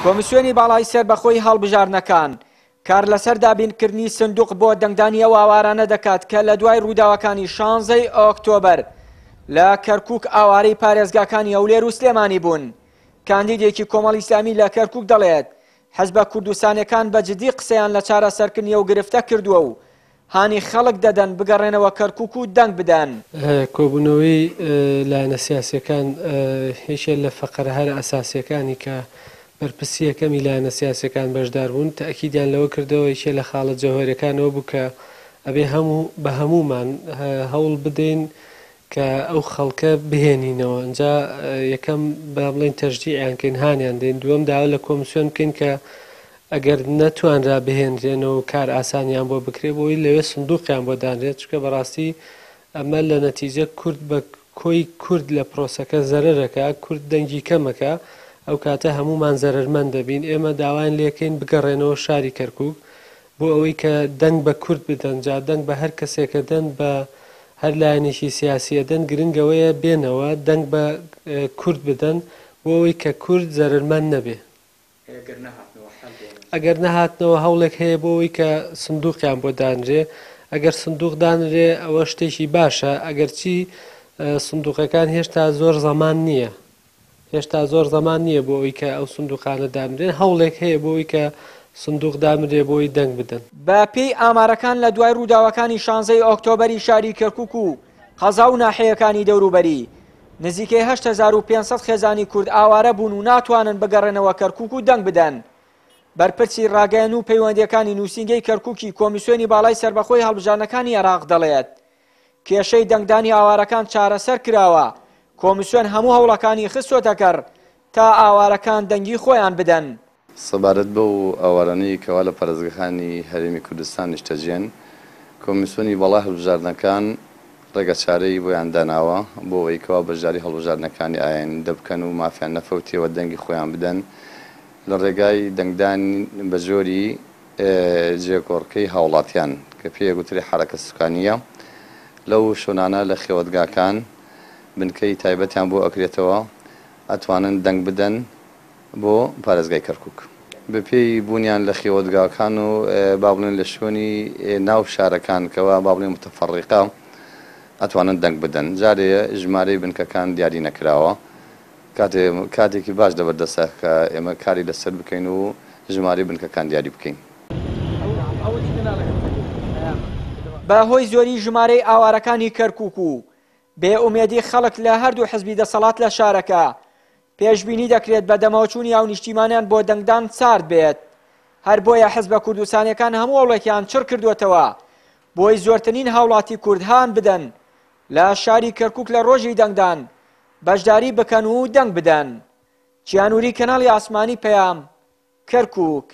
کۆمیسیۆنی باڵای سەربەخۆی هەڵبژاردنەکان کار لەسەر دابینکردنی سندوق بۆ دەنگدانی ئەو ئاوارانە دەکات کە لە دوای ڕووداوەکانی شانزەی ئۆکتۆبەر لە کەرکوک ئاوارەی پارێزگاکانی هەولێر و سلێمانی بوون. کاندیدێکی کۆمەڵی ئیسلامی لە کەرکوک دەڵێت، حزبە کوردستانیەکان بە جدی قسەیان لە چارەسەرکردنی ئەو گرفتە کردووە و هانی خەڵک دەدەن بگەڕێنەوە کەرکوک و دەنگ بدەن. کۆبوونەوەی لایەنە سیاسیەکان یەکێ لە فەقەرە هەرە ئەساسیەکانی کە بەرپرسی یەکەمی لایەنە سیاسیەکان بەشدار بوون تەئکیدیان لەوە کردەوە یەکێ لە خاڵە جەوهەریەکان ئەوە بوو کە ئەبێ هەموو بە هەموومان هەوڵ بدەین کە ئەو خەڵکە بهێنینەوە ئینجا یەکەم با بڵێین تەشجیعیان کەین هانیان دەین دووەم داوا لە کۆمسیۆن بکەین کە ئەگەر نەتوانرا بهێنرێنەوە و کار ئاسانیان بۆ بکرێ بۆی لەوێ سندوقیان بۆ دانرێت چونکە بەڕاستی ئەمە لە نەتیجە کورد بە کۆی کورد لە پرۆسەکە زەرەرەکە کورد دەنگی کەمەکە ئەو کاتە هەموومان زەرەرمەند دەبین ئێمە داوایان لێکەین بگەڕێنەوە شاری کەرکوک بۆ ئەوەی کە دەنگ بە کورد بدەن، جا دەنگ بە هەر کەسێک ئەدەن، بە هەر لایەنێکی سیاسی ئەدەن، گرنگ ئەوەیە بێنەوە دەنگ بە کورد بدەن، بۆ ئەوەی کە کورد زەرەرمەند نەبێ. ئەگەر نەهاتنەوە هەوڵێک هەیە بۆ ئەوەی کە سندوقیان بۆ دانرێ، ئەگەر سندوق دانرێ ئەوە شتێکی باشە، ئەگەرچی سندوقەکان هێشتا زۆر زەمان نییە، هێشتا زۆر زەمان نییە بۆ ئەوەی کە ئەو سندوقانە دابنرێن، هەوڵێک هەیە بۆ ئەوەی کە سندوق دابنرێ بۆ ئەوەی دەنگ بدەن. بە پێی ئامارەکان لە دوای ڕووداوەکانی شانزەی ئۆکتۆبەری شاری کەرکوک و قەزا و ناحیەکانی دەوروبەری، نزیکەی 8500 خێزانی کورد ئاوارە بوون و ناتوانن بگەڕێنەوە کەرکوک و دەنگ بدەن. بەرپرسی ڕاگەیاندن و پەیوەندییەکانی نووسینگەی کەرکوکی کۆمیسیۆنی باڵای سەربەخۆی هەڵبژاردنەکانی عێراق دەڵێت، کێشەی دەنگدانی ئاوارەکان چارەسەر کراوە، کۆمیسیۆن هەموو هەوڵەکانی خستۆتە گەڕ تا ئاوارەکان دەنگی خۆیان بدەن. سەبارەت بەو ئاوارانەی کەوا لە پارێزگەکانی هەرێمی کوردستان نیشتەجێن، کۆمیسیۆنی باڵای هەڵبژاردنەکان ڕێگەچارەی بۆیان داناوە بۆ ئەوەی کەوا بەشداری هەڵبژاردنەکانی ئایندە بکەن و مافیان نەفەوتێ و دەنگی خۆیان بدەن لە ڕێگای دەنگدان بە جۆری جێگۆڕکێی هاوڵاتیان کە پێی ئەگوترێ حەرەکە سوکانییە، لەو شۆنانە لە خێوەتگاکان بنکەی تایبەتیان بۆ ئەکرێتەوە ئەتوانن دەنگ بدەن بۆ پارێزگای کەرکوک. بە پێی بوونیان لە خێوەتگاکان و با بڵێن لە شوێنی ناو شارەکان کەوا با بڵێن متفەڕیقە ئەتوانن دەنگ بدەن. جارێ ژمارەی بنکەکان دیاری نەکراوە. کاتێ کاتێکی باش لەبەر دەستە کە ئێمە کاری لەسەر بکەین و ژمارەی بنکەکان دیاری بکەین. بە هۆی زۆری ژمارەی ئاوارەکانی کەرکوک و بێ ئومێدی خەڵک لە هەردوو حزبی دەسەڵات لە شارەکە، پێشبینی دەکرێت بە دەمەوەچوونی هاونیشتیمانیان بۆ دەنگدان سارد بێت. هەر بۆیە حزبە کوردستانیەکان هەموو هەوڵێکیان چڕ کردووەتەوە بۆی زۆرترین هاوڵاتی کورد هان بدەن لە شاری کەرکوک لە ڕۆژی دەنگدان بەشداری بکەن و دەنگ بدەن. چیانوری کەناڵی ئاسمانی پەیام، کەرکوک.